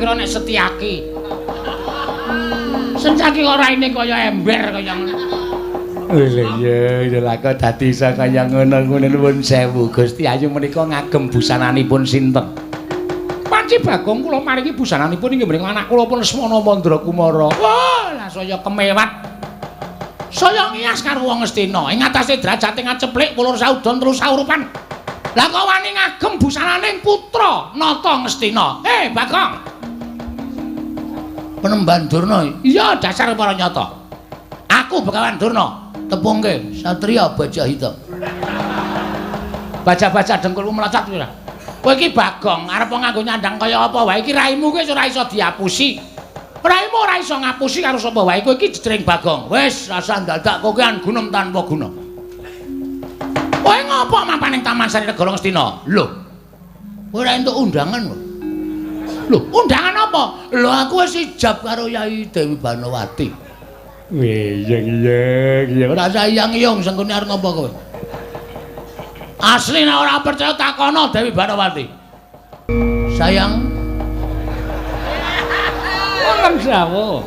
tak kira nek Setyaki. Setyaki kok raine kaya ember kaya ngono. Lha iya, ya lah kok dadi iso kaya ngono ngono nuwun sewu. Gusti Ayu menika ngagem busananipun sinten? Panci Bagong kula maringi busananipun inggih menika anak kula pun Lesmana Mandrakumara. Wah, lah saya kemewat. Saya ngiyas karo wong Ngastina. Ing atase derajate ngaceplik wulur saudon terus saurupan. Lah kok wani ngagem busananing putra Nata Ngastina. Hei Bagong. Penemban Durna. Iya, dasar para nyata. Aku Begawan Durna. Tepungke Satria Baja Hitam. Baja-baja dengkulmu melecat ora. Kowe iki Bagong arep nganggo nyandang kaya apa wae iki raimu kuwi ora iso diapusi. Raimu ora iso ngapusi karo sapa wae. Kowe iki jejering Bagong. Wis rasa ndadak kokean gunem tanpa guna. Kowe ngopo mapan ning Taman Sari Negara Ngastina? Lho. Kowe ora entuk undangan lho. Lho, undangan apa? Lho aku wis ijab karo Yai Dewi Banowati. Wih, iya iya iya ora sayang iyong sengkune arep ngopo kowe? Asli nek ora percaya takono Dewi Banowati. Sayang. Wonten dawuh.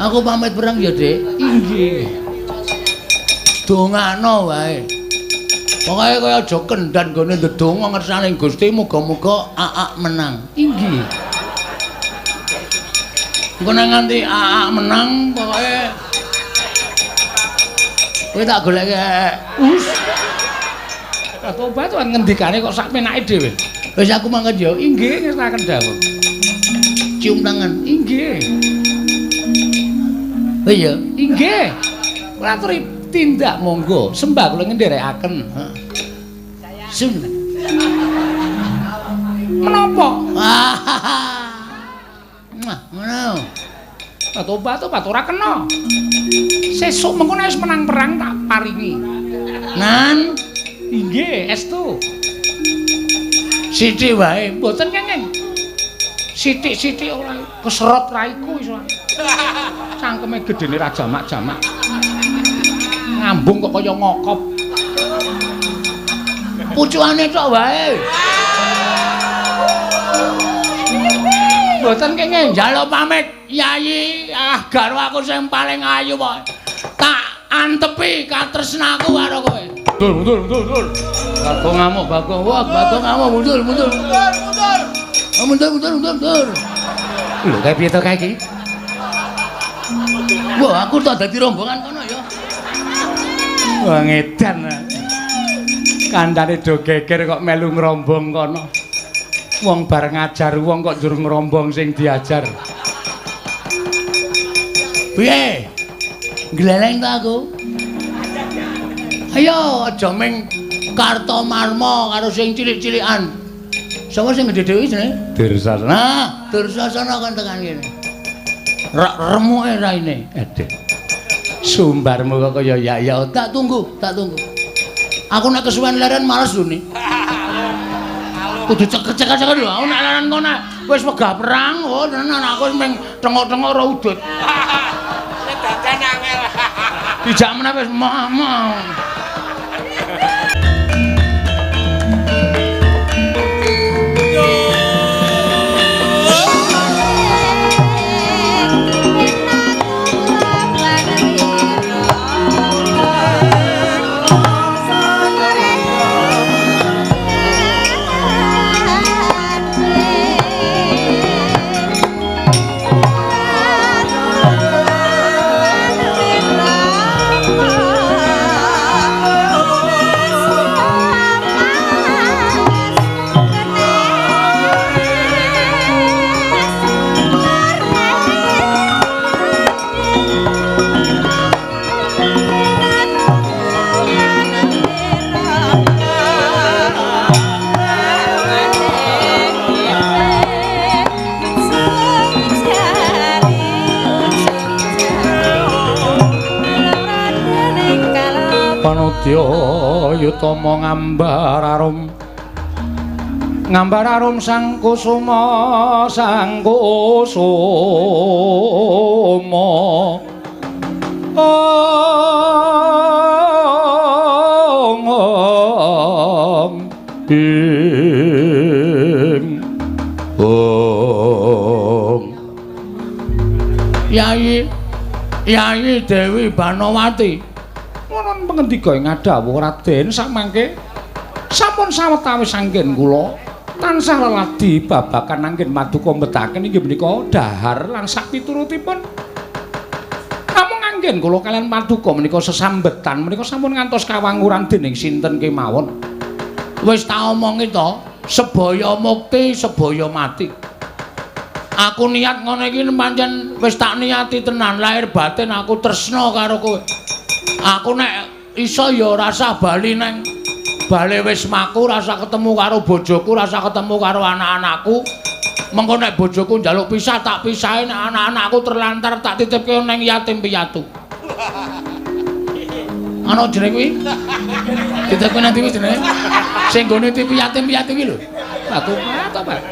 Aku pamit perang ya, Dik. Inggih. Dongakno wae. Pokoke kowe aja kendhan nggone ndedonga ngersane Gusti muga-muga aak menang. Inggih. Engko nek nganti aak menang pokoke kowe tak goleki. Us. Tobat tuan ngendikane kok sak penake dhewe. Wis aku mangkat ya. Inggih ngersakaken dawuh. Cium tangan. Inggih. Oh iya, inggih. Kula aturi tindak monggo, sembah kula ngendherekaken. Sun. Menapa? Mwah, ngono. Tobat ora kena. Sesuk mengko nek wis menang perang tak paringi. Nan, inggih, estu. Sithik wae, mboten kenging. Sithik-sithik ora keserot raiku iso. Cangkeme gedene ra jamak-jamak. Ngambung kok kaya ngokop. Pucukane tok wae. Mboten kenging njaluk pamit, Yayi. Ah, garwa aku sing paling ayu kok. Tak antepi katresnaku karo kowe. Mundur, mundur, mundur, mundur. Bagong ngamuk, Bagong. Wah, Bagong ngamuk, mundur, mundur. Mundur, mundur. Oh, mundur, mundur, mundur, mundur. Lho, kae piye to kae iki? Wah, aku tak dadi rombongan kono ya. Wah, ngedan. Kandhane do geger kok melu ngrombong kono. Wong bar ngajar wong kok njur ngrombong sing diajar. Piye? Gleleng ta aku? Ayo aja ming Kartomarma karo sing cilik-cilikan. Sapa sing gedhe dhewe jenenge? Dursasana. Nah, Dursasana kon tekan kene. Rak remuke raine. Aduh. Sumbarmu kok kaya ya ya. Tak tunggu, tak tunggu. Aku nek kesuwen leren males lho ni. Kudu ceket-ceket lho. Aku nek leren kono wis wegah perang, oh tenan aku ming tengok-tengok ora udut. Nek dadan angel. Dijak meneh wis mau. Panudya yutama ngambar arum, ngambar arum sang kusuma, sang kusuma. Ong ong ing ong. Yayi Yayi Dewi Banowati. Wonten pangendika ing ngadhawuh Raden samangke sampun sawetawis anggen kula tansah leladi babagan anggen maduka mbetaken inggih menika dhahar lan sapiturutipun. Namung anggen kula kaliyan paduka menika sesambetan menika sampun ngantos kawanguran dening sinten kemawon. Wis tak omongi to, sebaya mukti sebaya mati. Aku niat ngono iki pancen wis tak niati tenan, lahir batin aku tresna karo kowe. Aku nek iso ya ora usah bali neng bali wis maku, rasa ketemu karo bojoku, rasa ketemu karo anak-anakku. Mengko nek bojoku njaluk pisah tak pisahi, nek anak-anakku terlantar tak titipke neng yatim piatu. Ana jenenge kuwi? Titipke nang ndi jenenge? Sing nggone TV yatim piatu kuwi lho. Aku ta, Pak.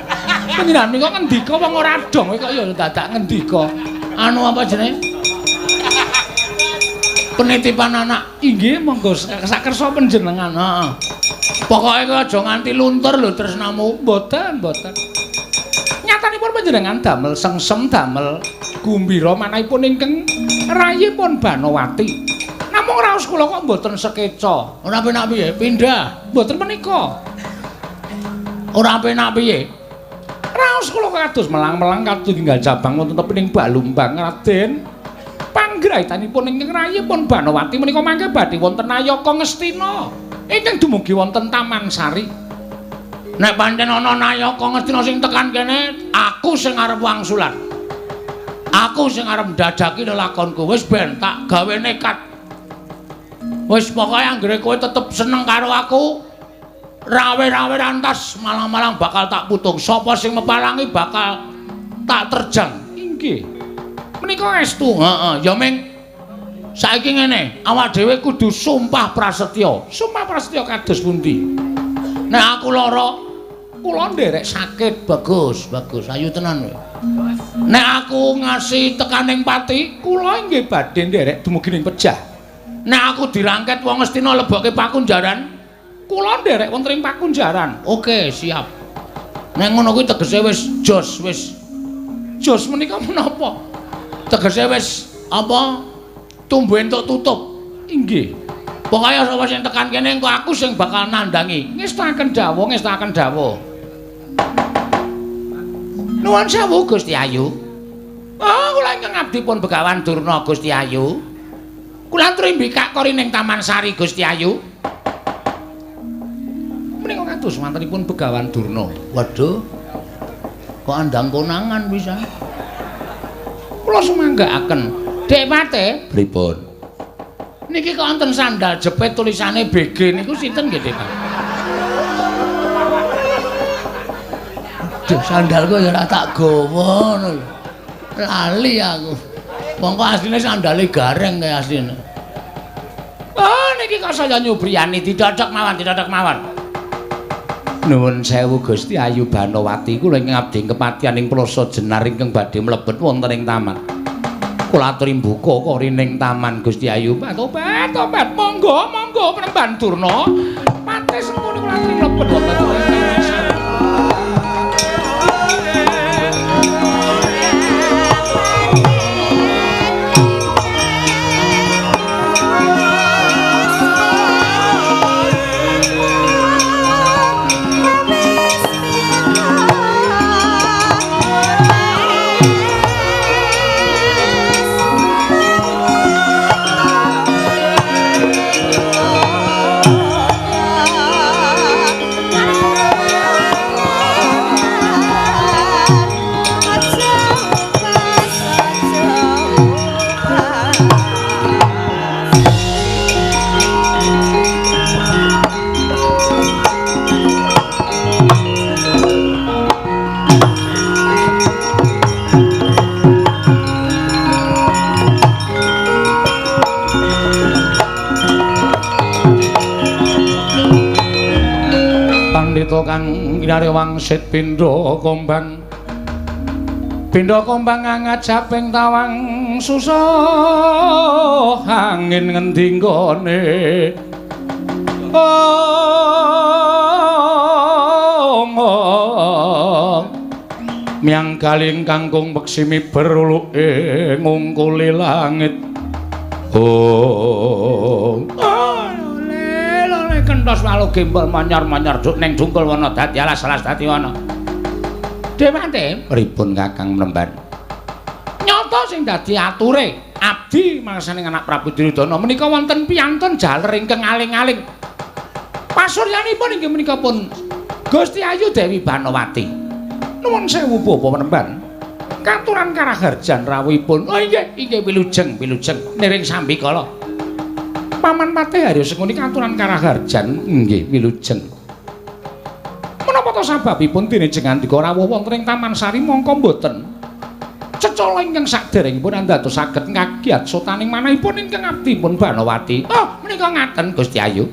Panjenengan menika ngendika wong ora dong kowe kok ya dadak ngendika. Anu apa jenenge? Penitipan anak. Inggih, monggo sakersa panjenengan. Heeh. Pokoke kowe aja nganti luntur lho tresnamu. Mboten, mboten. Nyatanipun panjenengan damel sengsem, damel gumbira manahipun ingkang rayipun Banowati. Namung raos kula kok mboten sekeca. Ora penak piye? Pindah. Mboten menika. Ora penak piye? Raos kula kados melang-melang kados jabang wonten tepining Balumbang Raden. Panggraitanipun ingkang rayipun Banowati menika mangke badhe wonten Nayaka Ngastina ingkang dumugi wonten Taman Sari. Nek pancen ana Nayaka Ngastina sing tekan kene, aku sing arep wangsulan. Aku sing arep ndadaki lelakonku. Wis ben tak gawe nekat. Wis pokoke anggere kowe tetep seneng karo aku, rawe-rawe rantas malang-malang bakal tak putung. Sapa sing mepalangi bakal tak terjang. Inggih. Menika estu. Heeh, ya ming saiki ngene, awak dhewe kudu sumpah prasetya. Sumpah prasetya kados pundi? Nek aku lara, kula nderek sakit. Bagus, bagus. Ayu tenan kowe. Nek aku ngasih tekaning pati, kula inggih badhe nderek dumugi ning pejah. Nek aku dirangket wong Ngastina lebokke pakunjaran, kula nderek wonten ing pakunjaran. Oke, siap. Nek ngono kuwi tegese wis jos, wis. Jos menika menapa? Tegese wis apa tumbuh entuk tutup. Inggih. Pokoke sapa sing tekan kene engko aku sing bakal nandangi. Ngestakaken dawuh, ngestakaken dawuh. Nuwun sewu Gusti Ayu. Oh, kula ingkang abdi pun Begawan Durna Gusti Ayu. Kula aturi mbikak kori ning Taman Sari Gusti Ayu. Menika kados mantenipun Begawan Durna. Waduh. Kok andang konangan pisan. Kula sumanggaaken. Dek Pate, pripun? Niki kok wonten sandal jepit tulisane BG niku sinten nggih, Dek? Aduh, sandalku ya ora tak gawa ngono lho. Lali aku. Wong kok asline sandale gareng kaya asline. Oh, niki kok saya nyubriyani didodok mawon, didodok mawon. Nuwun sewu Gusti Ayu Banowati, kula ingkang abdi kepatihan ing Plaza Jenar ingkang badhe mlebet wonten ing taman. Kula aturi mbuka kori ning taman Gusti Ayu. Tobat, tobat, monggo, monggo Penemban Durna. Pate sengkuni kula aturi mlebet wonten ing taman. Pandhita kang kinarya wangsit pindha kombang. Pindha kombang ngajaping tawang susah angin ngendi nggone. Omong. Miang kaling kangkung peksi miber uluke ngungkuli langit. Oh, lole lole kentos walu gembol manyar-manyar duk ning dungkul wana dadi alas-alas dadi wana. Dewante pripun Kakang Mremban? Nyata sing dadi ature abdi mangsaning anak Prabu Duryudana menika wonten piyantun jaler ingkang aling-aling. Pasuryanipun inggih menika pun Gusti Ayu Dewi Banowati. Nuwun sewu Bapak Mremban. Katuran karaharjan rawuhipun. Oh inggih, inggih wilujeng, wilujeng niring sambikala. Paman Patih Haryo Sengkuni katuran karaharjan inggih wilujeng. Menapa to sababipun dene jengandika rawuh wonten ing Taman Sari mongko mboten cecala ingkang saderengipun andados saged ngagiat sotaning manahipun ingkang abdipun Banowati. Oh, menika ngaten Gusti Ayu.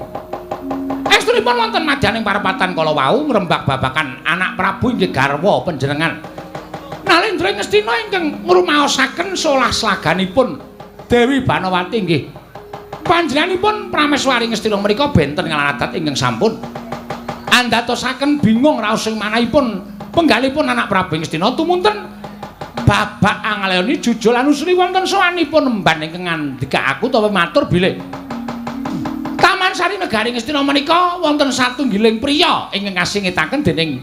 Estunipun wonten madyaning parepatan kala wau ngrembak babakan anak Prabu inggih garwa panjenengan. Nalendra Ngastina ingkang ngrumaosaken solah slaganipun Dewi Banowati inggih. Panjenenganipun Prameswari Ngastina menika benten ngaladat ingkang sampun andhatosaken bingung raos ing manahipun penggalipun anak Prabu Ngastina tumunten babak angleni jujul anusri wonten sowanipun emban ingkang ngandika aku utawa matur bilih Taman Sari Negari Ngastina menika wonten satunggiling priya ingkang kasingitaken dening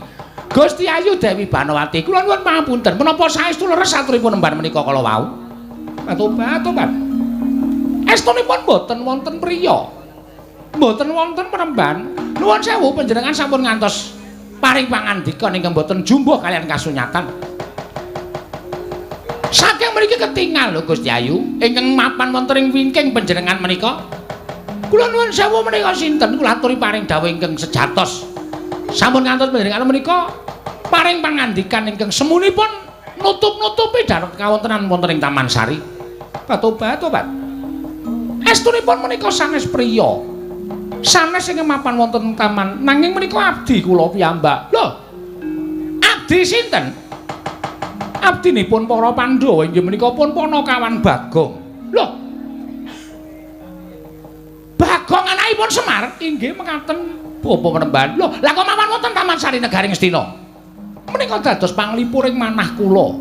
Gusti Ayu Dewi Banowati. Kula nuwun pangapunten menapa saestu leres aturipun emban menika kala wau? Tobat-tobat. Estunipun boten wonten priya. Mboten wonten penemban. Nuwun sewu panjenengan sampun ngantos paring pangandika ingkang boten jumbuh kalian kasunyatan. Saking mriki ketingal lho Gusti Ayu ingkang mapan wonten ing wingking panjenengan menika. Kula nuwun sewu menika sinten kula aturi paring dawuh ingkang sejatos. Sampun ngantos panjenengan menika paring pangandikan ingkang semunipun nutup-nutupi dhateng kawontenan wonten ing Taman Sari. Tobat-tobat. Estunipun menika sanes priya. Sanes ingkang mapan wonten taman nanging menika abdi kula piyambak. Lho. Abdi sinten? Abdinipun para Pandhawa inggih menika pun Panakawan Bagong. Lho. Bagong anakipun Semar inggih mekaten Bapak Penemban. Lho, lah kok mapan wonten Taman Sari Negari Ngastina? Menika dados panglipuring manah kula.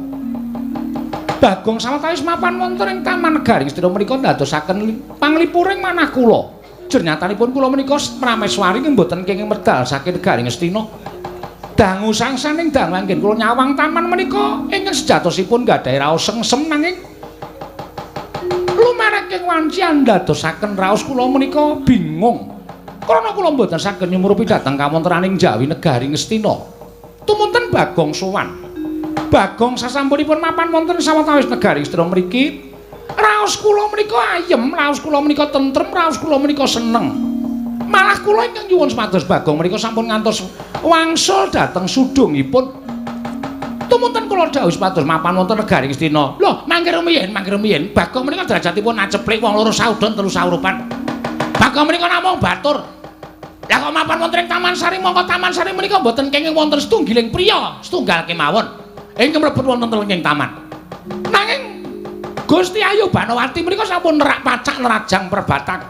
Bagong sawetawis mapan wonten ing Taman Negari Ngastina menika dadosaken panglipuring manah kula. Jernyatanipun kula menika Prameswari mboten kenging medal saking Negari Ngastina. Dangu sangsaning dangu anggen kula nyawang taman menika ingkang sejatosipun gadhahi raos sengsem nanging lumareking wanci andadosaken raos kula menika bingung. Krana kula mboten saged nyumurupi dhateng kawontenaning Jawi Negari Ngastina. Tumunten Bagong sowan. Bagong sasampunipun mapan wonten sawetawis Negari Ngastina mriki, raos kula menika ayem, raos kula menika tentrem, raos kula menika seneng. Malah kula ingkang nyuwun supados Bagong menika sampun ngantos wangsul dhateng sudungipun. Tumunten kula dawuh supados mapan wonten Negari Ngastina. Lho, mangke rumiyin Bagong menika derajatipun aceplik wong loro saudon telu saurupan. Bagong menika namung batur. Lah kok mapan wonten ing Taman Sari mongko Taman Sari menika mboten kenging wonten setunggiling priya, setunggal kemawon ingkang mlebet wonten telenging taman. Nanging Gusti Ayu Banowati menika sampun nerak pacak nerajang perbatang.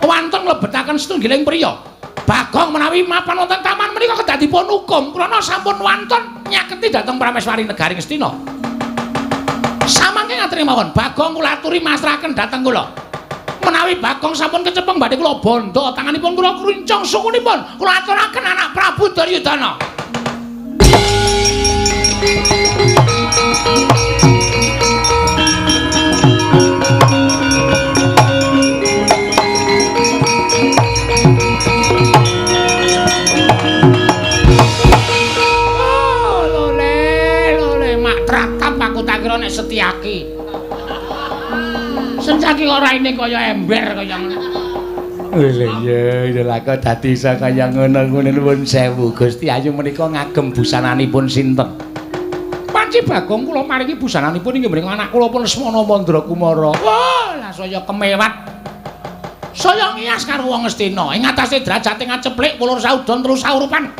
Wonten mlebetaken setunggiling priya. Bagong menawi mapan wonten taman menika kedah dipun hukum krana sampun wonten nyaketi dhateng Prameswari Negari Ngastina. Samangke ngaturi mawon, Bagong kula aturi masrahaken dhateng kula. Menawi Bagong sampun kecepeng badhe kula bondo tanganipun kula kruncung sukunipun kula aturaken anak Prabu Duryudana. Oh, lole lole mak tratap aku tak kira nek Setyaki. Sencaki kok raine kaya ember kaya ngono. Lha iya, lha kok dadi iso kaya ngono ngono nuwun sewu Gusti Ayu menika ngagem busananipun sinten? Panci Bagong kula maringi busananipun inggih menika anak kula pun Lesmana Mandra Kumara. Wah, lah saya kemewat. Saya ngiyas karo wong Ngastina. Ing atase derajate ngaceplik wulur saudon telu saurupan.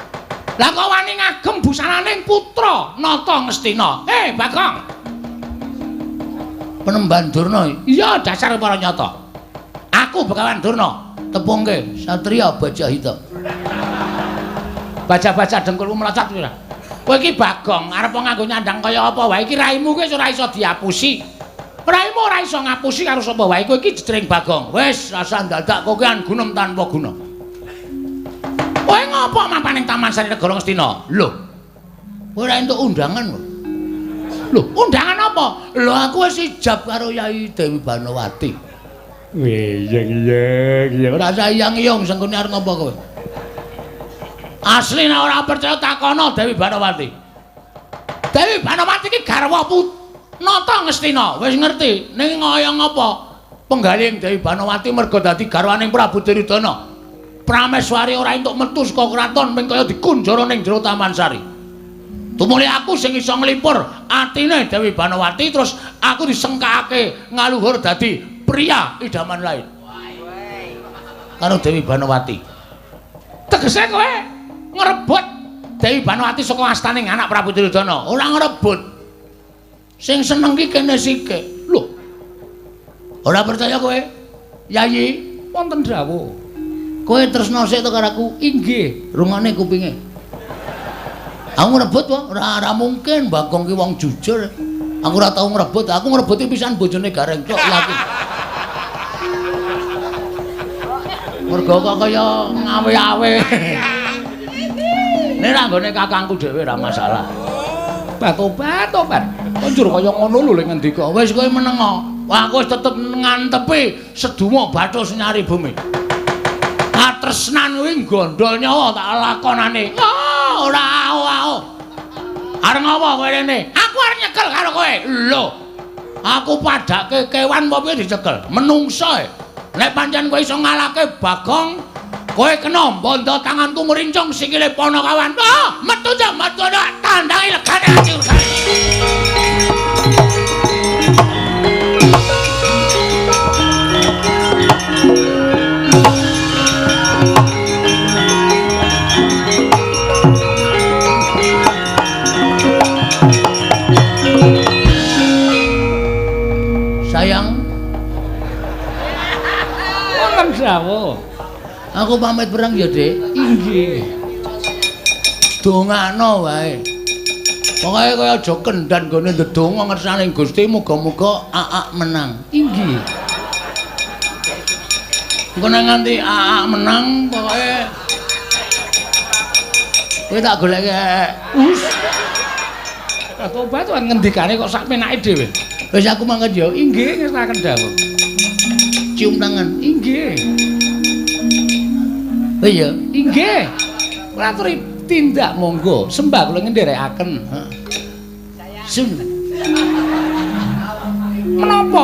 Lah kok wani ngagem busananing putra Nata Ngastina. Hei Bagong. Penemban Durna. Iya, dasar para nyata. Aku Begawan Durna, tepungke satriya Baja Hita. Baca-baca dengkulmu melocot ora. Kowe iki Bagong arep nganggo nyandang kaya apa wae iki raimu kuwi wis ora iso diapusi. Raimu ora iso ngapusi karo sapa wae. Kowe iki jejering Bagong. Wis rasa dadak kokean gunem tanpa guna. Kowe ngopo mapan ning Taman Sari Negara Ngastina? Lho. Kowe ora entuk undangan lho. Lho, undangan apa? Lho aku wis ijab karo Yai Dewi Banowati. Wih, iya iya ora sayang-iyong sengkune arep ngopo kowe? Asli nek ora percaya takono Dewi Banowati. Dewi Banowati iki garwa Nata Ngastina, wis ngerti ning kaya ngapa penggaling Dewi Banowati merga dadi garwaning Prabu Duryudana. Prameswari ora entuk metu saka kraton ming kaya dikunjara ning jero Taman Sari. Tumuli aku sing iso nglipur atine Dewi Banowati terus aku disengkake ngaluhur dadi pria idaman lain. Karo Dewi Banowati. Tegese kowe ngrebut Dewi Banowati saka astaning anak Prabu Duryudana. Ora ngrebut. Sing seneng ki kene sike. Lho. Ora percaya kowe? Yayi, wonten dawuh. Kowe tresna sik to karo aku? Inggih, rungane kupinge. Aku ngrebut wae, ora mungkin Bagong ki wong jujur. Aku ora tau ngrebut, aku ngrebuti pisan bojone Gareng tok yakin. Mergo kok kaya ngawe-awe. Nek ra nggone kakangku dhewe ora masalah. Batobat-tobat. Kok njur kaya ngono lho lek ngendika. Wis kowe meneng. Wah, aku wis tetep ngantepi seduma bathus nyari bumi. Katresnan kuwi gondol nyawa tak lakonane. Oh, ora ao-ao. Arep ngopo kowe rene? Aku arep nyekel karo kowe. Lho. Aku padake kewan apa piye dicekel? Menungso e. Nek pancen kowe iso ngalahke Bagong, kowe kena bondo tanganku mrincung sikile Panakawan. Oh, metu ja, metu ora tandangi legane ati urgane. Sayang. Wonten dawuh. Aku pamit perang ya, Dik. Inggih. Dongakno wae. Pokoke kowe aja kendhan nggone ndedonga ngersane Gusti muga-muga aak menang. Inggih. Engko nek nganti aak menang pokoke kowe tak goleki. Us. Tobat tuan ngendikane kok sak penake dhewe. Wis aku mangkat ya. Inggih ngersakaken dawuh. Cium tangan. Inggih. Oh iya, inggih. Kula aturi tindak monggo, sembah kula ngendherekaken. Sun. Menapa?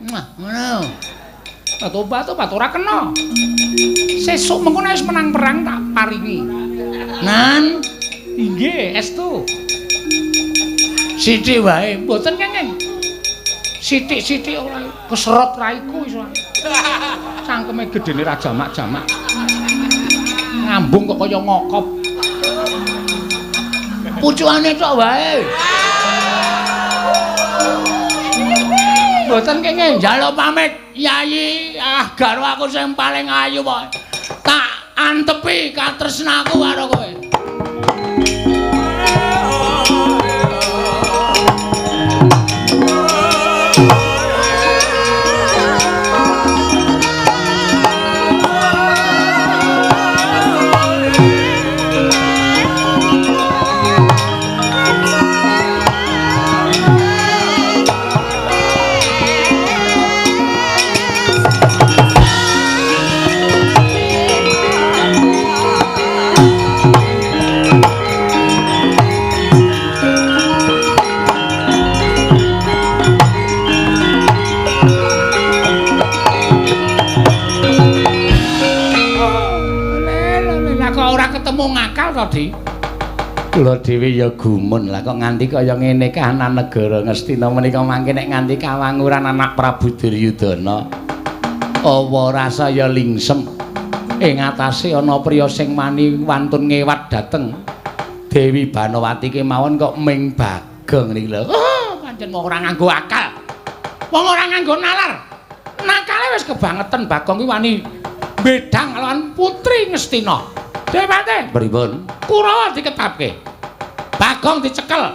Mwah, ngono. Tobat-tobat ora kena. Sesuk mengko nek wis menang perang tak paringi. Nan, inggih, estu. Sithik wae, mboten kenging. Sithik-sithik ora keserot raiku iso. Cangkeme gedene ra jamak-jamak. Ngambung kok kaya ngokop. Pucukane tok wae. Mboten kenging njaluk pamit, Yayi. Ah, garwa aku sing paling ayu pokoke. Tak antepi katresnaku karo kowe. Tadi kula dhewe ya gumun lah kok nganti kaya ngene kahanan negara Ngastina menika mangke nek nganti kawanguran anak Prabu Duryudana awa rasa ya lingsem ing atase ana priya sing wani wantun ngewat dhateng Dewi Banowati kemawon kok ming Bagong niki lho. Oh, pancen wong ora nganggo akal, wong ora nganggo nalar, nakale wis kebangetan. Bagong ki wani bedang lawan putri Ngastina. Dewate Pripun? Kurawa diketapke. Bagong dicekel.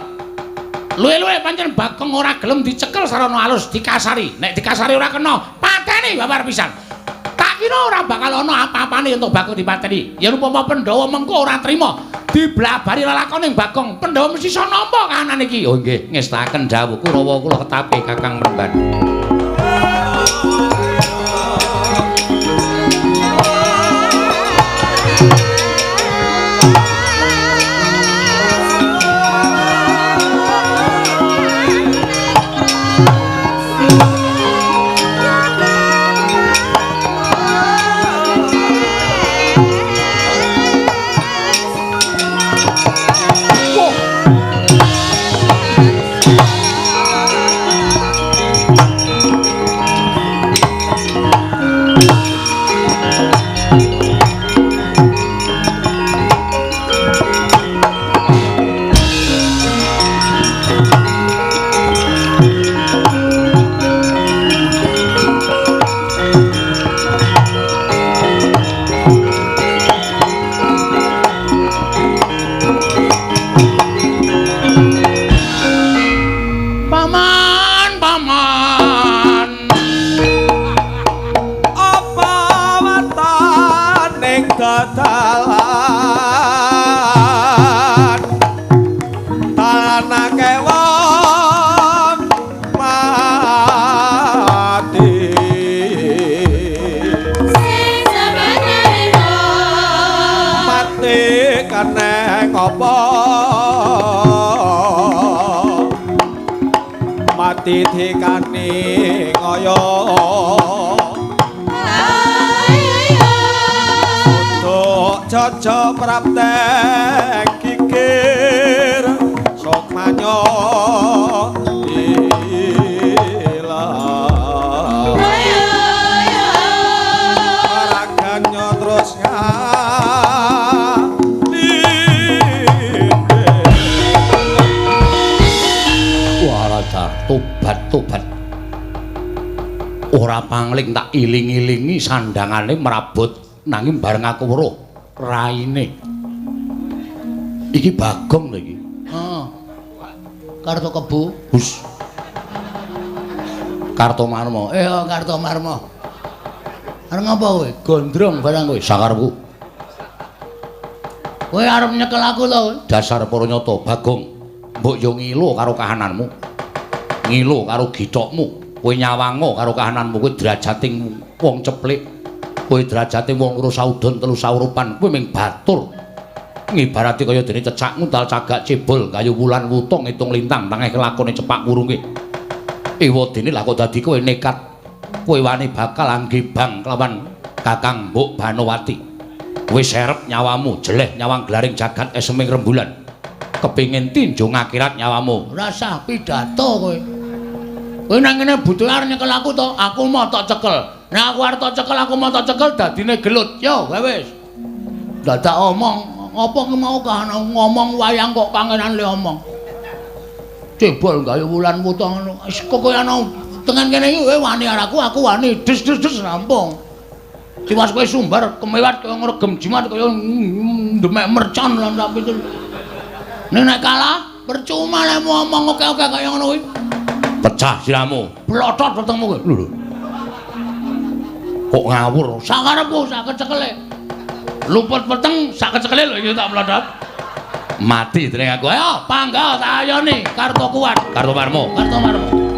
Luwe-luwe pancen Bagong ora gelem dicekel sarana alus dikasari. Nek dikasari ora kena, pateni babar pisan. Tak kira ora bakal ana apa-apane untuk Bagong dipateni. Yen upama Pandhawa mengko ora trima, diblabari lelakone Bagong, Pandhawa mesti iso nampa kahanan iki. Oh nggih, ngestaken dawuh Kurawa kula ketapke Kakang Mremban. Titikane kaya untuk jaja praptek kikir sokmanyo ilang raganya terus Tobat-tobat. Ora pangling tak iling-ilingi sandangane mrabut nanging bareng aku weruh raine. Iki Bagong lho iki. Heeh. Karto Kebo. Hus. Kartomarma. Kartomarma. Arep ngapa kowe? Gondrong barang kowe. Sakarepku. Kowe arep nyekel aku to kowe? Dasar para nyata Bagong. Mbok yo ngilo karo kahananmu. Ngilo karo githokmu, kowe nyawango karo kahananmu, kowe derajating wong ceplik, kowe derajating wong loro saudon telu saurupan, kowe ming batur. Ngibarati kaya dene cecak nguntal cagak cebol kayu wulan wuta ngitung lintang tangeh kelakone cepak wurunge. Ewa dene lah kok dadi kowe nekat, kowe wani bakal anggebang kelawan Kakang Mbok Banowati. Kowe serep nyawamu, jeleh nyawang glaring jagat eseming rembulan. Kepingin tinjung akhirat nyawamu. Rasah pidato kowe. Kowe nang ngene butuh arep nyekel aku to, aku mau tok cekel. Nek aku arep tok cekel, aku mau tok cekel dadine gelut. Yo, wis. Dadak omong, apa ki mau kan ngomong wayang kok kangenan le omong. Cebol gawe wulan wuta ngono. Wis kok kowe ana tengen kene iki kowe wani karo aku, aku wani. Des des des rampung. Tiwas kowe sumbar kemewat kaya ngregem jimat kaya ndemek mercon lan sak pitu. Nek kalah percuma lek ngomong oke-oke kaya ngono kuwi. Pecah siramu, blotot wetengmu kowe. Lho lho. Kok ngawur? Sakarepku sak kecekele. Luput weteng sak kecekele lho iki tak blotot. Mati dening aku. Ayo panggah tak ayoni Karto kuat. Kartomarma. Kartomarma. Ayo.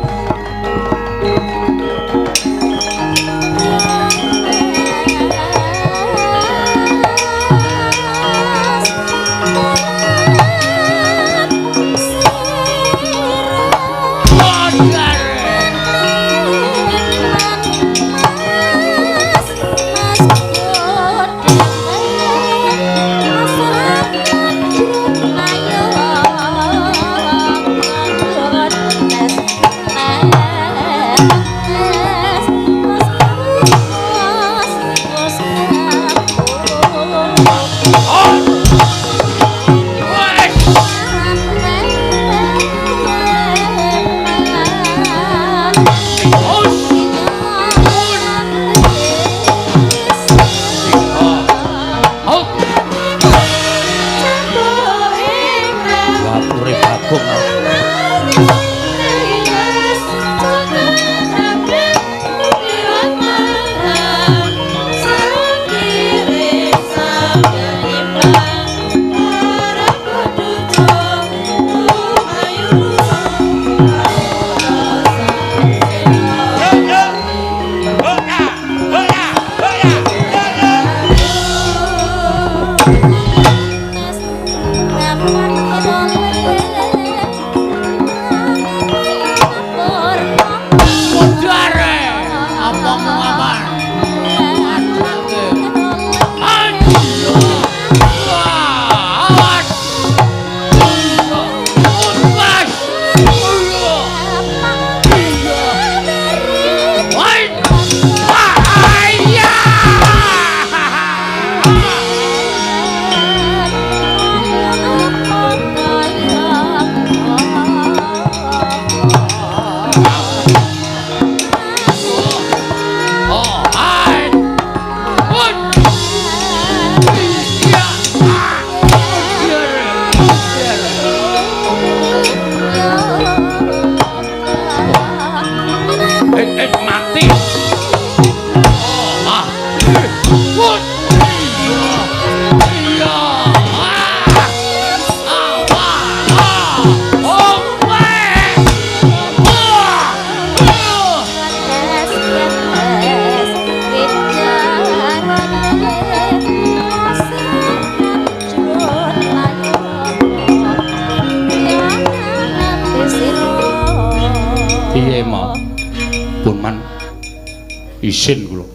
Isin kula.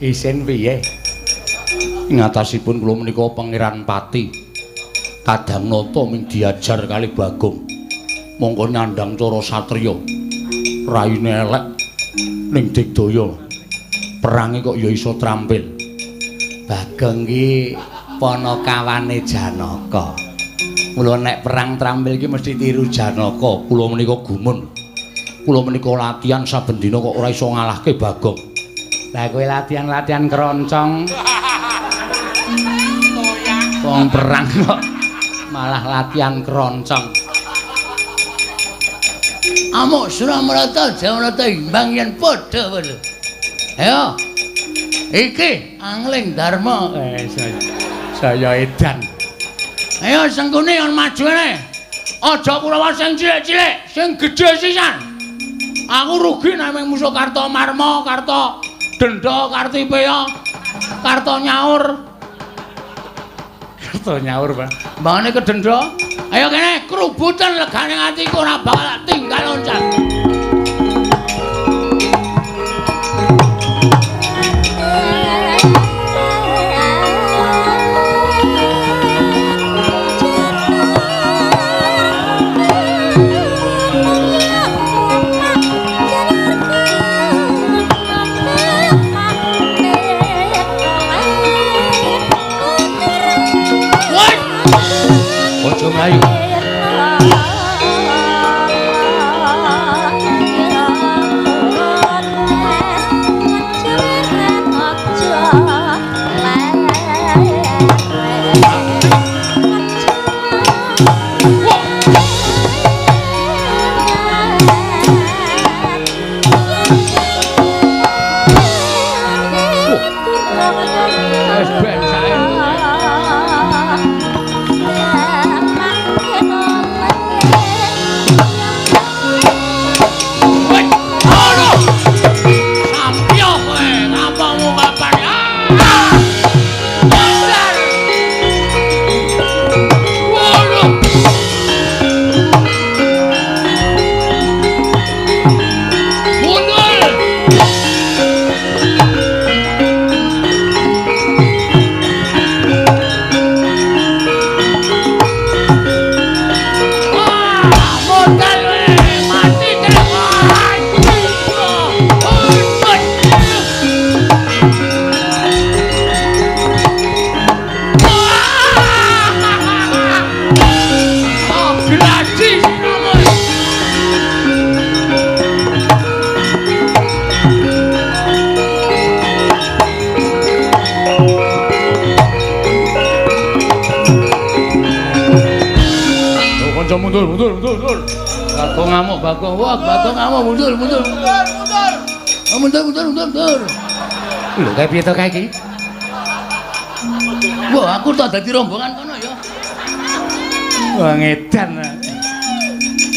Isin piye? Ing atasipun kula menika Pangeran Pati. Kadang nata ming diajar kali Bagong. Mongko nyandang cara satriya. Raine elek ning digdaya. Perange kok ya iso trampil. Bagong ki panakawane Janaka. Mula nek perang trampil ki mesti tiru Janaka. Kula menika gumun. Kula menika latihan saben dina kok ora iso ngalahke Bagong. Lah kowe latihan-latihan keroncong. Wong perang kok malah latihan keroncong. Amuk Suramrata Jamarata imbang yen padha padha. Ayo. Iki Angling Darma. Saya edan. Ayo Sengkuni on maju rene. Aja Kurawa sing cilik-cilik, sing gedhe sisan. Aku rugi nek mung musuh Kartomarma, Karto Denda, Kartipeya, Karto Nyaur. Karto Nyaur, Pak. Mbangane kedenda. Ayo kene krubutan legane atiku ora bakal tinggal loncat. Aja mlayu. Wis ben sae. Mundur, mundur, mundur, mundur. Bagong ngamuk, Bagong. Wah, Bagong ngamuk, mundur, mundur. Mundur, mundur. Oh, mundur, mundur, mundur, mundur. Lho, kae piye to kae iki? Wah, aku tak dadi rombongan kono ya. Wah, ngedan.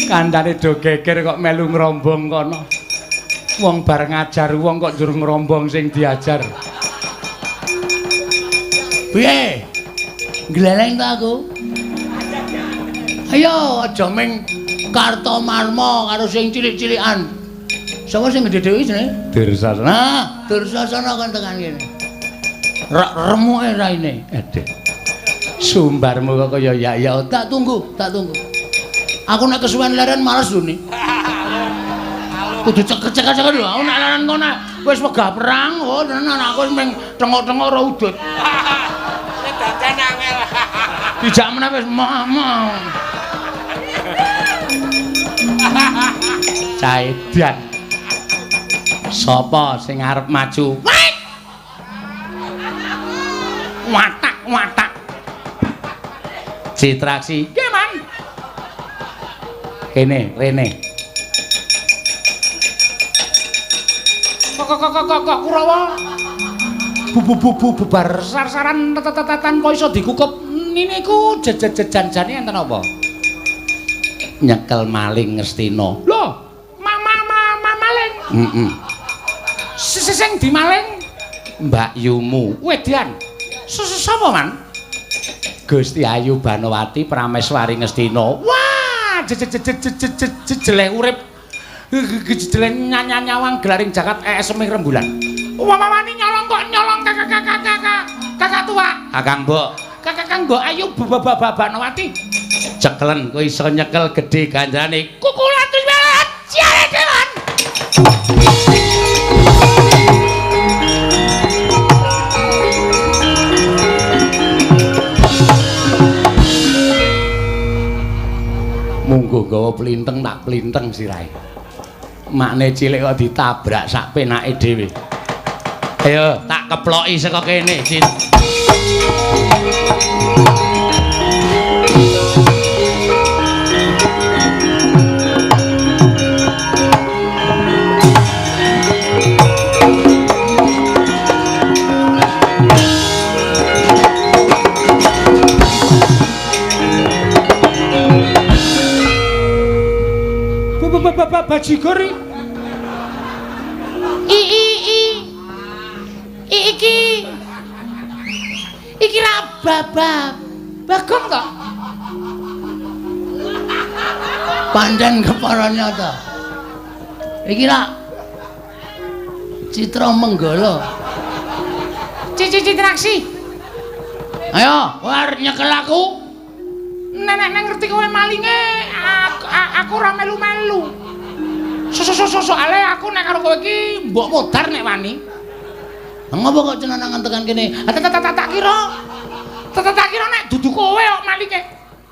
Kandhane do geger kok melu ngrombong kono. Wong bar ngajar wong kok njur ngrombong sing diajar. Piye? Gleleng ta aku? Ayo aja ming Kartomarma karo sing cilik-cilikan. Sapa sing gedhe dhewe jenenge? Dursasana. Nah, Dursasana kon tekan kene. Rak remuke raine. Aduh. Sumbarmu kok kaya ya ya. Tak tunggu, tak tunggu. Aku nek kesuwen leren males lho ni. Kudu ceket-ceket lho. Aku nek leren kono wis wegah perang, oh tenan aku wis ming tengok-tengok ora udut. Nek dadan angel. Dijak meneh wis mau. Caedan. Sapa sing arep maju? Watak watak. Citraksi. Nggih, Man. Kene, rene. Kok kok kok kok Kurawa. Bu bu bu bu bubar sar-saran tetetatan kok iso dikukup niku jejejan-jane enten apa? Nyekel maling Ngastina. Lho, mama mama maling. Heeh. Sing dimaling Mbak Yumu. Wedan. Sapa, Man? Gusti Ayu Banowati Prameswari Ngastina. Wah, jeleh urip. Gejelen nyawang gelaring jagat eseme rembulan. Wani nyolong kok nyolong kakak tua. Kakang Mbok. Kakang Mbok ayu Banowati. Cekelen kowe iso nyekel gedhe ganjarane. Kukulan terus banget. Siare dewan. Munggo gawa plinteng tak plinteng sirahe. Makne cilik kok ditabrak sak penake dhewe. Ayo tak keploki saka kene, Cit. Bajigur iki iki ra Bagong to? Pancen kepara nyata. Iki ra Citra Menggala. Citraksi. Ayo, kowe arep nyekel aku. Nek ngerti kowe malinge, aku ora melu-melu. Soale aku nek karo kowe iki mbok modar nek wani. Ngopo kok cenanangan tekan kene? Tak kira. Tak kira nek dudu kowe kok malinge.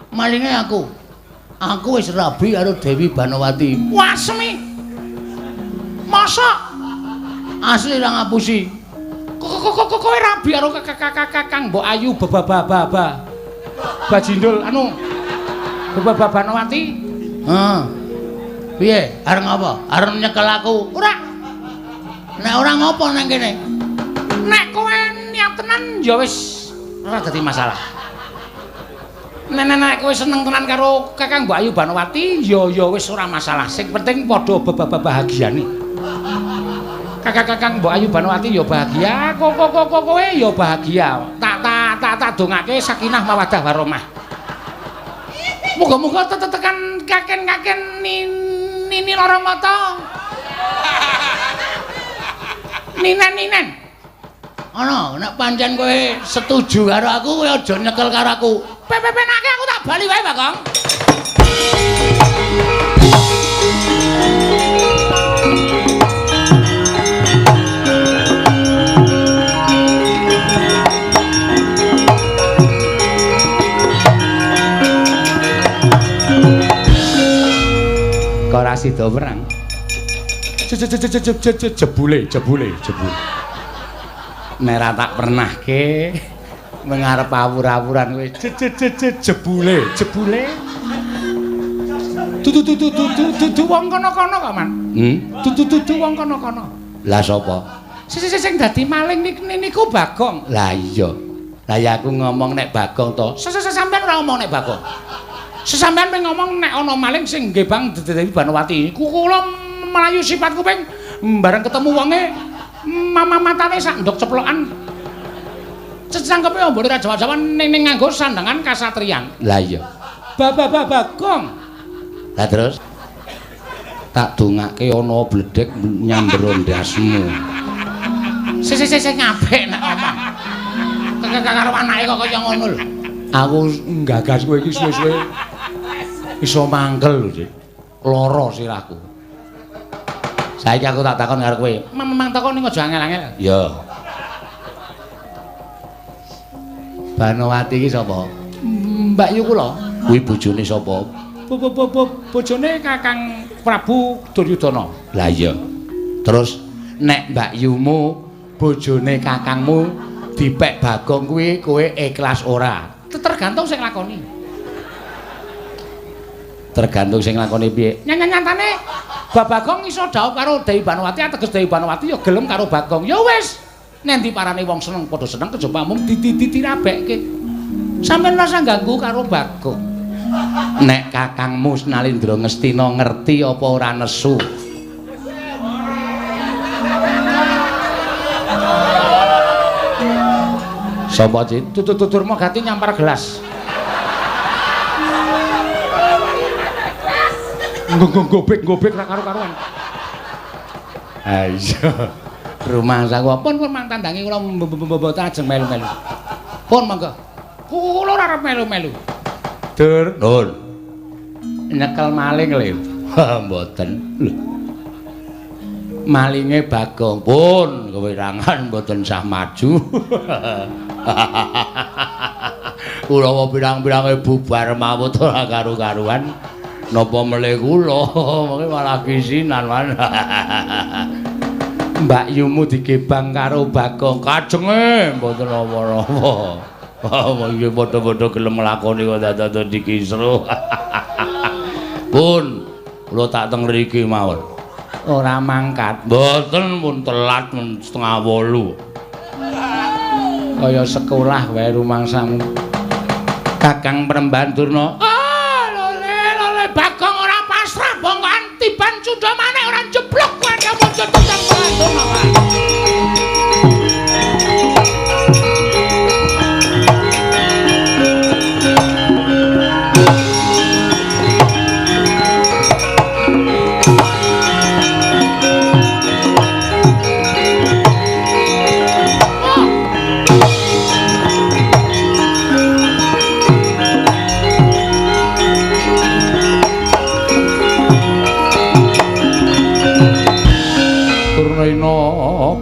Malinge aku. Aku wis rabi karo Dewi Banowati. Wasemi. Mosok asli ra ngapusi. Kok kowe rabi karo Kakang Mbok Ayu Bababa. Bajindul anu Banowati. Heeh. Piye? Arep ngapa? Arep nyekel aku? Ora. Nek ora ngopo nang kene? Nek kowe niat tenan ya wis ora dadi masalah. Nek kowe seneng tenan karo Kakang Mbok Ayu Banowati ya wis ora masalah. Sing penting padha bahagiane. Kakang Mbok Ayu Banowati ya bahagia, kowe ya bahagia. Tak dongake sakinah mawaddah warahmah. Muga-muga tetekan kaken-kaken nini lara mata. Ninen-ninen. Ana, nek pancen kowe setuju karo aku, kowe aja nyekel karo aku. Pepenake aku tak bali wae, Bagong. Kok ora sida perang. Jebule. Nek ora tak pernahke mengarep awur-awuran kowe. Jebule. Dudu wong kono-kono kok, Man. Dudu wong kono-kono. Lah sapa? Sing dadi maling niku Bagong. Lah iya. Lah ya aku ngomong nek Bagong to. Sampeyan ora ngomong nek Bagong. Sesampeyan ping ngomong nek ana maling sing nggih Bang Dewi Banowati. Kula mlayu sifat kuping bareng ketemu wonge mama matane sak ndok ceplokan. Cecangkepe ombone ra jawa-jawa ning nganggo sandangan kasatriyan. Lah iya. Bagong. Lah terus tak dongake ana bledhek nyamber ndasmu. Sing ngapik nek omong. Karo anake kok kaya ngono lho. Aku nggagas kowe iki suwe-suwe iso mangkel lho, Dik. Lara sirahku. Saiki aku tak takon karo kowe. Memang takon ning aja angel-angel. Ya. Banowati iki sapa? Mbak Yu kula. Kuwi bojone sapa? Bojone Kakang Prabu Duryudana. Lah iya. Terus nek Mbak Yumu bojone kakangmu dipek Bagong kuwi kowe ikhlas ora? Tergantung sing lakoni. Tergantung sing lakoni piye? Nyatane Bagong iso dhaup karo Dewi Banowati, ateges Dewi Banowati ya gelem karo Bagong. Ya wis, nendi parane wong seneng padha seneng kejaba mung ditirabekke. Sampeyan rasa ganggu karo Bagong. Nek kakangmu Nalindra Ngastina ngerti apa ora nesu? Sapa, Cit? Tutur Durmagati nyampar gelas. Gobek ra karo-karuan. Ha iya. Rumangsaku pun pun mang tandangi kula mboten ajeng melu-melu. Pun monggo. Kula ora arep melu-melu. Dur, nun. Nyekel maling lho. Mboten. Lho. Malinge Bagong pun kewirangan mboten sah maju. Kula pirang-pirange bubar mawut ora karu-karuan. Napa melih kula mengke malah kisinan man. Mbak Yumu digebang karo Bagong kajenge mboten napa-napa. Wah iki padha-padha gelem nglakoni kok dadak dikisruh. Pun kula tak teng mriki mawon. Ora mangkat. Mboten pun telat mun 7:30. Kaya sekolah wae rumangsamu. Kakang Premban Durna. Ah, lole lole Bagong ora pasrah bongkoan tiban Cunda Manik ora jeblok kowe wujud Kakang Premban Durna.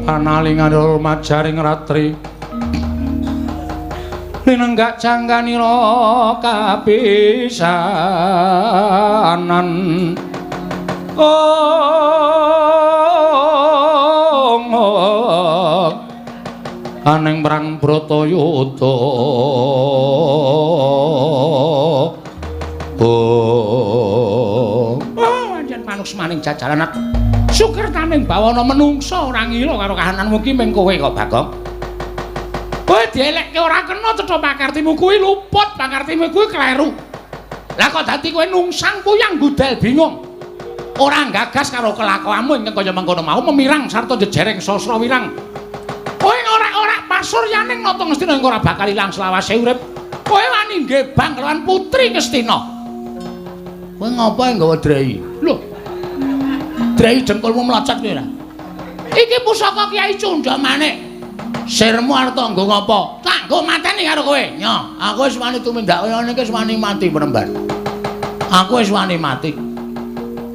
Panalingan majaring ratri linenggak jangkanira kapisanan ong aning perang Bratayuda. Oh, pancen manuksmaning jajaran aku. Sukertaning bawana menungsa ora ngila karo kahananmu ki ming kowe kok Bagong. Kowe dielekke ora kena cetha pakartimu kuwi luput, pakartimu kuwi kleru. Lah kok dadi kowe nungsang puyang budal bingung. Ora gagas karo kelakuanmu ingkang kaya mengkono mau memirang sarta jejereng sasra wirang. Kowe ora-ora pasuryaning nata Ngastina ing ora bakal ilang selawase urip. Kowe wani ngebang kelawan putri Ngastina. Kowe ngopo nggawa drei? Lho. Drei dengkulmu mlocot kowe ora? Iki pusaka Kyai Cunda Manik. Sirmu arep nggo ngopo? Tak nggo mateni karo kowe. Nyo, aku wis wani tumindak kaya ngene iki wis wani mati Premban. Aku wis wani mati.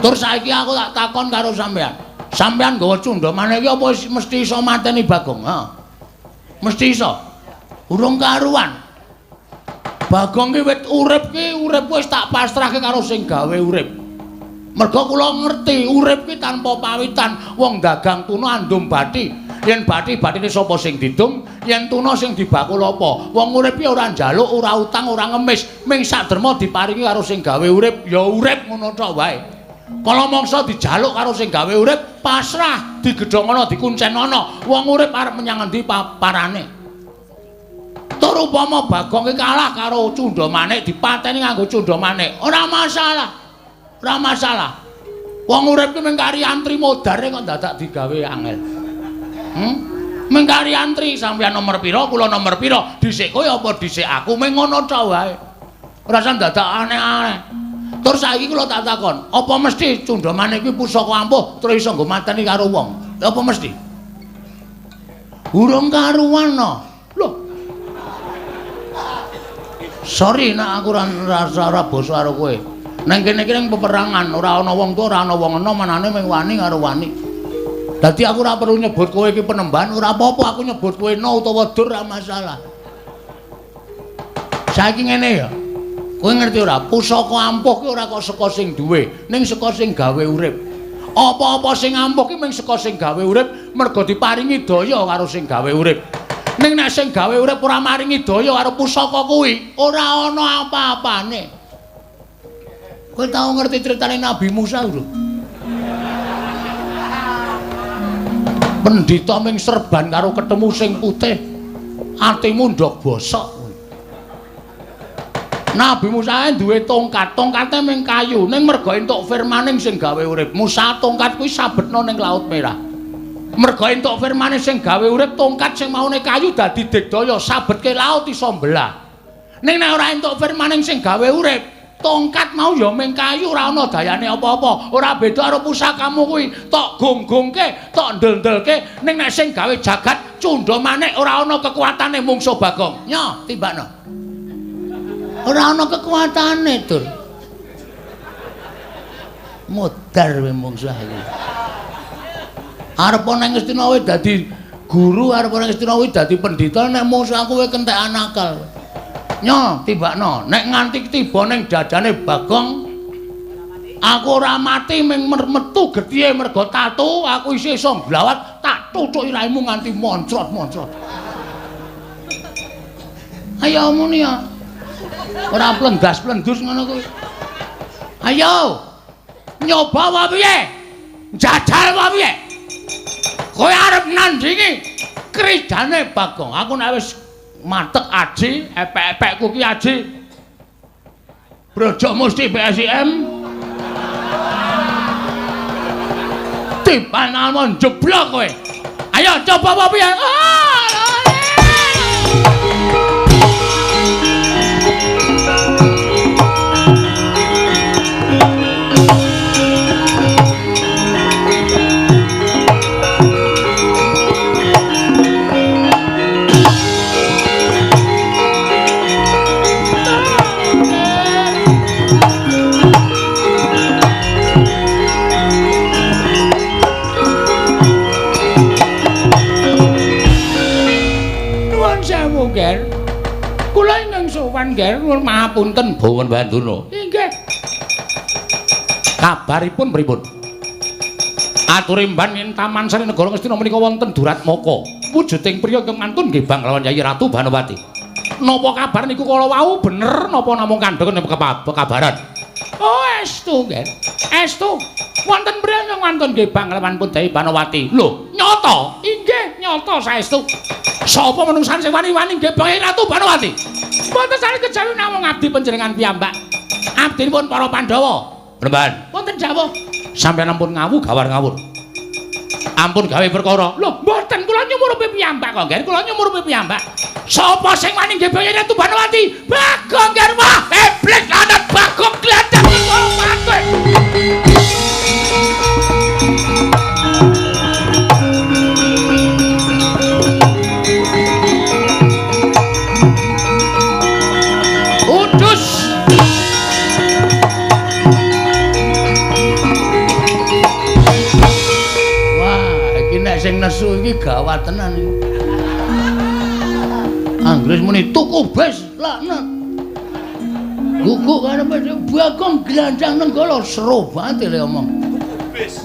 Tur saiki aku tak takon karo sampean. Sampean nggawa Cunda Manik iki apa mesti iso mateni Bagong? Ha. Mesti iso. Urung karuan. Bagong ki wit urip ki urip wis tak pasrahke karo sing gawe urip. Merga kula ngerti urip ki tanpa pawitan, wong dagang tuna andum bathi. Yen bathi bathine sapa sing didum, yen tuna sing dibakul apa? Wong urip ki ora njaluk, ora utang, ora ngemis, ming saderma diparingi karo sing gawe urip, ya urip ngono tok wae. Kala mangsa dijaluk karo sing gawe urip, pasrah, digedhongono, dikuncenono. Wong urip arep menyang endi parane? Tur upama Bagong ki kalah karo Cunda Manik, dipateni nganggo Cunda Manik, ora masalah. Ora masalah. Wong urip ki mung kari antri modare kok dadak digawe angel. Mung kari antri sampeyan nomor pira, kula nomor pira, dhisik kowe apa dhisik aku, mung ngono tok wae. Ora usah dadak aneh-aneh. Terus saiki kula tak takon, apa mesti Cunda Manik kuwi pusaka ampuh terus iso nggo mateni karo wong? Apa mesti? Urung karuan no. Lho. Sorry nek aku ora ora basa karo kowe. Nang kene iki ning peperangan ora ana wong tuwa, ora ana wong enom, anane mung wani karo wani. Dadi aku ora perlu nyebut kowe iki penemban, ora apa-apa aku nyebut kowe no utawa dur ora masalah. Saiki ngene ya. Kowe ngerti ora? Pusaka ampuh ki ora kok saka sing duwe, ning saka sing gawe urip. Apa-apa sing ampuh ki mung saka sing gawe urip, mergo diparingi daya karo sing gawe urip. Ning nek sing gawe urip ora maringi daya karo pusaka kuwi, ora ana apa-apane. Kowe tau ngerti critane Nabi Musa lho? Pendhita ming serban karo ketemu sing putih, atimu ndok bosok. Nabi Musa duwe tongkat, tongkate ming kayu, ning merga entuk firmaning sing gawe urip. Musa tongkat kuwi sabetno ning Laut Merah. Merga entuk firmane sing gawe urip, tongkat sing maune kayu dadi digdaya, sabetke laut iso mbelah. Ning nek ora entuk firmaning sing gawe urip, Tongkat mau ya ming kayu ora ana dayane apa-apa. Ora beda karo pusakamu kuwi. Tok gong-gongke, tok ndel-ndelke ning nek sing gawe jagat cundha manik ora ana kekuatane mungsuh Bagong. Nyo, timbakno. Ora ana kekuatane, Dur. Modar kowe mungsuh iki. Arep nang Ngastina kowe dadi guru, arep nang Ngastina kowe dadi pendhita, nek mungsuh aku kowe kentekan akal. Nyo, tibakno. Nek nganti tiba ning dadane Bagong, aku ora mati ming metu getihe mergo tatu, aku isih iso nglawat, tak tutuki raimu nganti moncrot-moncrot. Ayo muni ya. Ora plendas-plendus ngono kuwi. Ayo. Nyoba wae piye? Jajal wae piye? Kowe arep nandingi kridane Bagong. Aku nek wis matek aji, epek-epekku ki aji. Brojok mesti PSIM. Tiban almon jeblok kowe. Ayo coba apa piye? Kula ingkang sowan, Ger, nuwun mahapunten Bawan Banduna. Inggih. Kabaripun pripun? Aturimban ing Taman Sari Negara Ngastina menika wonten Duratmaka. Wujuding priya ingkang mantun nggih bang lawan Yayi Ratu Banowati. Napa kabar niku kala wau bener napa namung kandheng kekabaran? Oh, estu, Ger. Estu. Wonten priya ingkang mantun nggih bang lawan Putri Banowati. Lho, nyata? Inggih, nyata saestu. Sapa menungsan sing wani-wani nggih bang Ratu Banowati? Mboten sane kejawi namung abdi panjenengan piyambak. Abdinipun para Pandhawa. Remban. Wonten dawuh. Sampeyan ampun ngawu gawar ngawur. Ampun gawe perkara. Lho, mboten kula nyumurupi piyambak kok, Nger. Kula nyumurupi piyambak. Sapa sing wani nggih bang Ratu Banowati? Bagong, Nger. Wah, iblis lanat Bagong glandang mati. Sing nesu iki gawat tenan iki. Anggris muni tuku bes laknat. Guguk karepe Bagong glandang Nenggala seru banget le omong.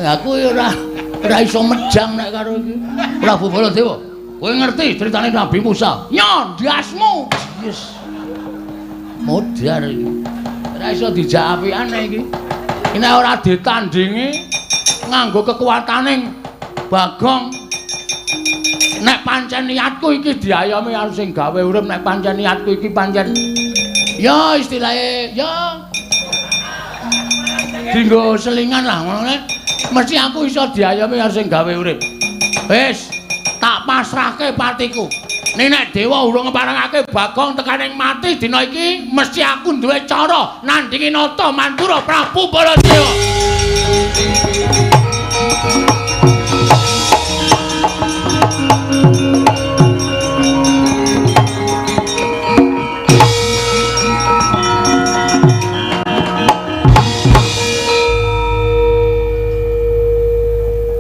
Aku ora iso mejang nek karo iki. Prabu Baladewa, kowe ngerti critane Nabi Musa? Nyo ndasmu. Yes. Modar iki. Ora iso dijak apikane iki. Nek ora ditandingi nganggo kekuatane Bagong, nek pancen niatku iki diayomi karo sing gawe urip, nek pancen niatku iki pancen ya istilahe ya dinggo selingan lah ngono nek mesti aku iso diayomi karo sing gawe urip. Wis, tak pasrahke patiku. Ning nek dewa urung ngeparengake Bagong tekaning mati dina iki, mesti aku duwe cara nandingi Nata Mandura Prabu Baladewa.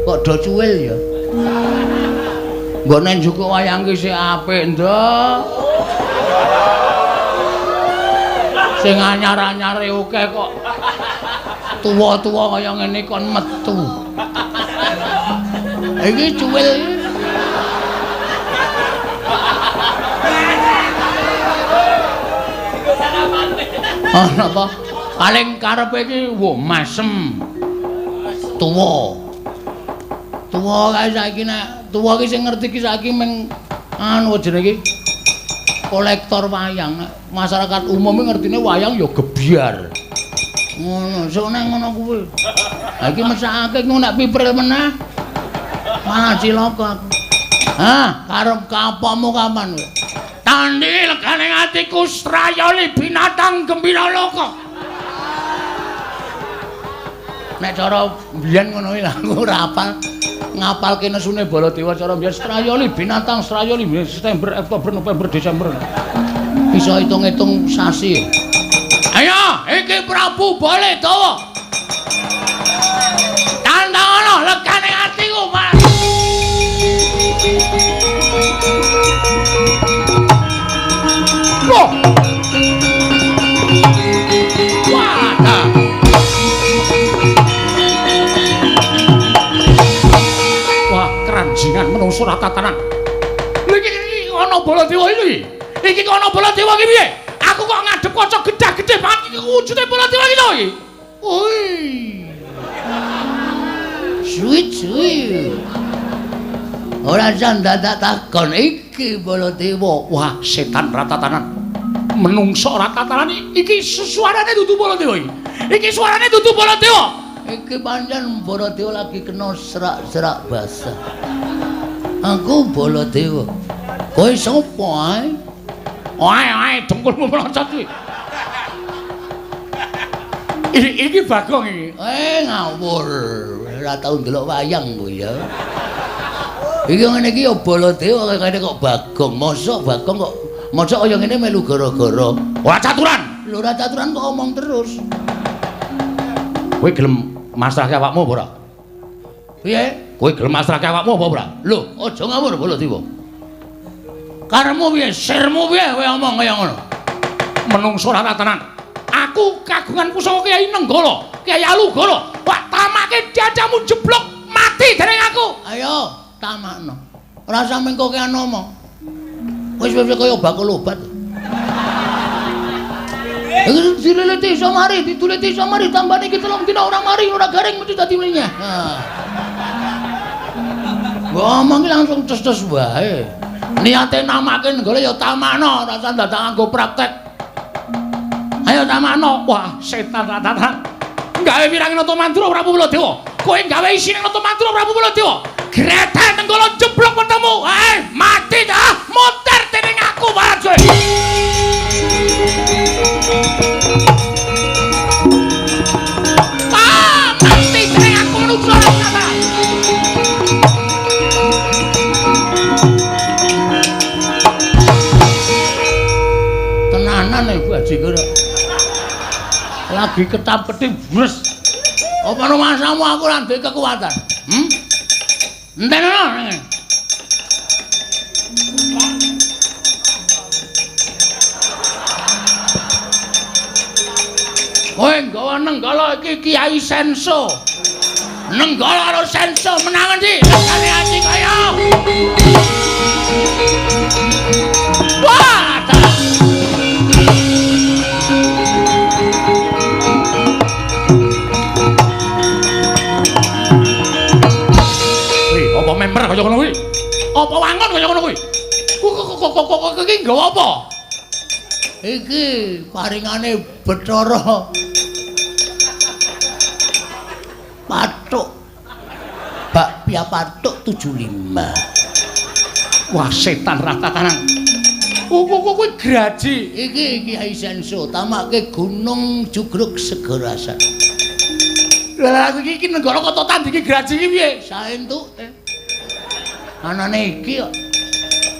Kok do cuwil ya? Nggone njukuk wayang ki sik apik, Nduk. Sing anyar-anyare akeh kok tuwa-tuwa kaya ngene kon metu. Iki cuwil. Oh, napa? Paling karepe iki wo masem. Tuwa. Tuwa kae saiki nek tuwa iki sing ngerti iki saiki ming anu jenenge iki kolektor wayang. Nek masyarakat umum iki ngertine wayang ya gebyar. Ngono, sok nek ngono kuwi. Ha iki mesakake ngono nek pipril meneh. Malah cilaka aku. Hah, karep kapomu kapan kowe? Tandhi legane atiku srayoli binatang gembira loka. Nek cara mbiyen ngono kuwi aku ora hafal. Ngapalke nesune Baladewa cara mbiyen Strayoli binatang Strayoli September, Oktober, November, Desember. Bisa hitung-hitung sasi. Ayo, iki Prabu Baladewa. Tantangono legane atiku, Mas. Loh. Wah. Wah, keranjingan menungso ratatanan. Lha iki ana Baladewa iki. Iki kok ana Baladewa iki piye? Aku kok ngadep kaca gedhah-gedhe banget iki wujude Baladewa iki to iki. Oi. Suwit suwi. Ora jan dadak takon iki Baladewa. Wah, setan ratatanan. Menungso ratatanan iki suarane dudu Baladewa iki. Iki suarane dudu Baladewa. Iki pancen Baladewa lagi kena serak-serak basah. Aku Baladewa. Kowe sapa ae? Oe oe dengkulmu melocot kuwi. Iki Bagong iki. Ngawur. Ora tau ndelok wayang kowe ya. Iki ngene iki ya Baladewa kene kok Bagong. Mosok Bagong kok mosok kaya ngene melu gara-gara. Ora caturan. Lho ora caturan kok omong terus. Kowe gelem masrahke awakmu apa ora? Piye? Kowe gelem masrahke awakmu apa ora? Lho, aja ngawur Baladewa. Karepmu piye? Sirmu piye kowe omong kaya ngono? Menungso ora tenan. Aku kagungan pusaka Kyai Nenggala, Kyai Alugoro. Wah, tamake dadamu jeblok mati dening aku. Ayo, tamakno. Ora usah mengko kean omong. Wis wis kaya bakul obat. Iki dileleti iso mari, dituleti iso mari, tambane iki 3 dina ora mari, ora garing mesti dadi mlinyah. Nah. Mbok omong iki langsung tes-tes wae. Niate namake Nenggala ya tamakno, ora usah dadak nganggo praktek. Ayo tamakno. Wah, setan ratatan. Gawe wirang Nata Mandura Prabu Baladewa. Kowe gawe isine Nata Mandura Prabu Baladewa. Grethe Nenggala jeblok wetemu. Mati dah, muter dening aku wae. Ah, mati dening aku menungso ratatan. Tenanan ibu Haji kira. Lagi ketap-ketip bres. Apa rumasamu aku ora duwe kekuatan? Entenono. Kowe nggawa Nenggala iki Kyai Senso. Nenggala karo Senso menang endi? Legane ati kaya. Wah, apa member kaya ngono kuwi? Apa wangun kaya ngono kuwi? Kok iki nggawa apa? Iki paringane Bathara Pathuk. Bakpia Pathuk 75. Wah, setan ratatanan. Kok kuwi graji. Iki Kyai Senso tamake Gunung Jugruk Segarasan. Lah iki iki Nenggala kok tandingi graji iki piye? Saentuke. Anane iki kok.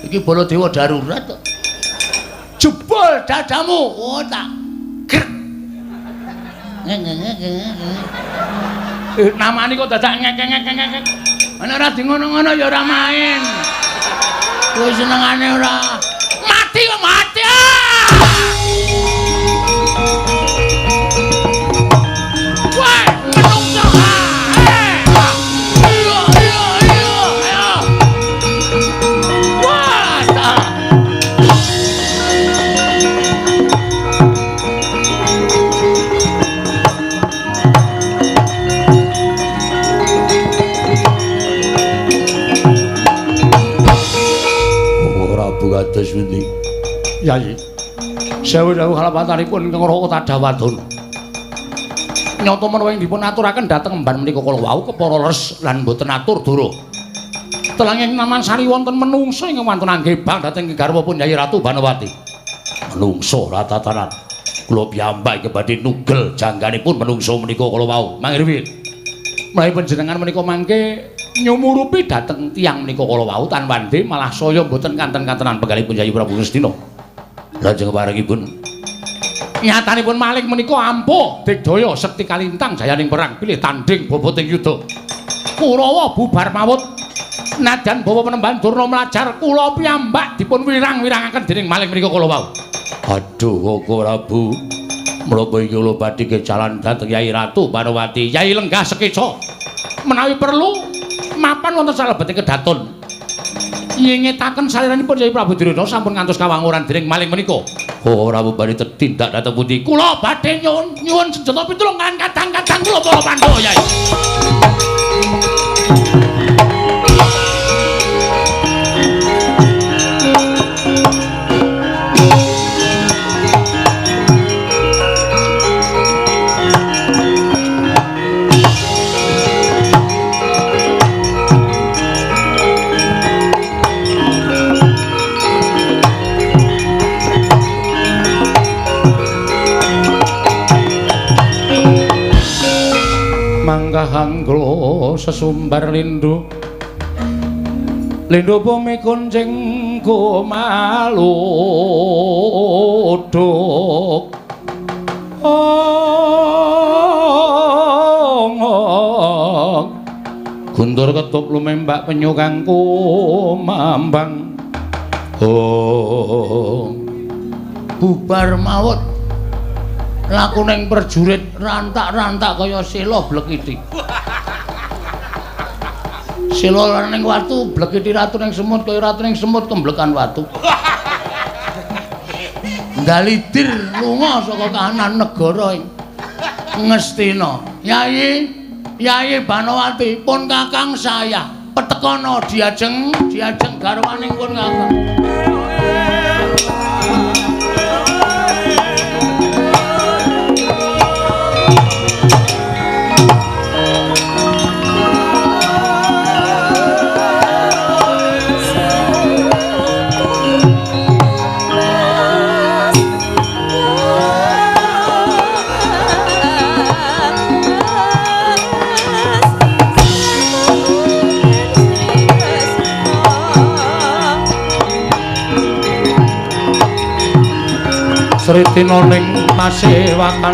Iki Baladewa darurat kok. Jebol dadamu. Oh tak grek. Namane kok dadak ngek-ngek-ngek. Ana ora di ngono-ngono ya ora main. Kowe senengane ora. Mati kok mati. Ah! Wah, menungso. Iya, iya, iya, ayo. Wah, tak. Prabu kados pundi? Yayi. Sewu dawuh halapatanipun ingkang Raka Tadawadana. Nyata menawa ing dipun aturaken dhateng emban menika kala wau kepara leres lan boten atur dara. Telanging Namansari wonten menungsa ingkang wantun anggebang dhateng garwapun Yayi Ratu Banowati. Menungsa ratatanan. Kula piyambak ingkang badhe nugel jangganipun menungsa menika kala wau. Mangirwin. Menawi panjenengan menika mangke nyumurupi dhateng tiyang menika kala wau tan wande malah saya mboten kanten-kantenan penggalipun Yayi Prabu Ngastina. Lajeng parengipun nyatanipun maling menika ampuh digdaya sekti kalintang jayaning perang bilih tandhing boboting yuda. Kurawa bubar mawut nadyan bawa penemban Durna mlajar kula piyambak dipun wirang-wirangaken dening maling menika kala wau. Aduh Koko Prabu, mrapa iki kula badhe kejalan dhateng Yai Ratu Banowati. Yai lenggah sekeca. Menawi perlu mapan wonten salebeting kedaton. Nyingetaken saliranipun Yai Prabu Duryudana sampun ngantos kawanguran dening maling menika. Oh Prabu badhe tetindak dhateng pundi? Kula badhe nyuwun senjata pitulung kan kadang-kadang kula para Pandhawa Yai. Mangkahanglo sesumbar lindu lindu bumi kuncing kumaluduk ong guntur ketup lumembak penyu kang kumambang oh bubar mawut laku ning perjurit rantak-rantak kaya sela blekiti. Sela ning watu blekiti ratu ning semut kaya ratu ning semut kemblekan watu. Ndalidir lunga saka kahanan negara ing Ngastina. Yai, Yai Banowati pun kakang saya petekono diajeng diajeng garwaning pun kakang. Sritina ning pasewakan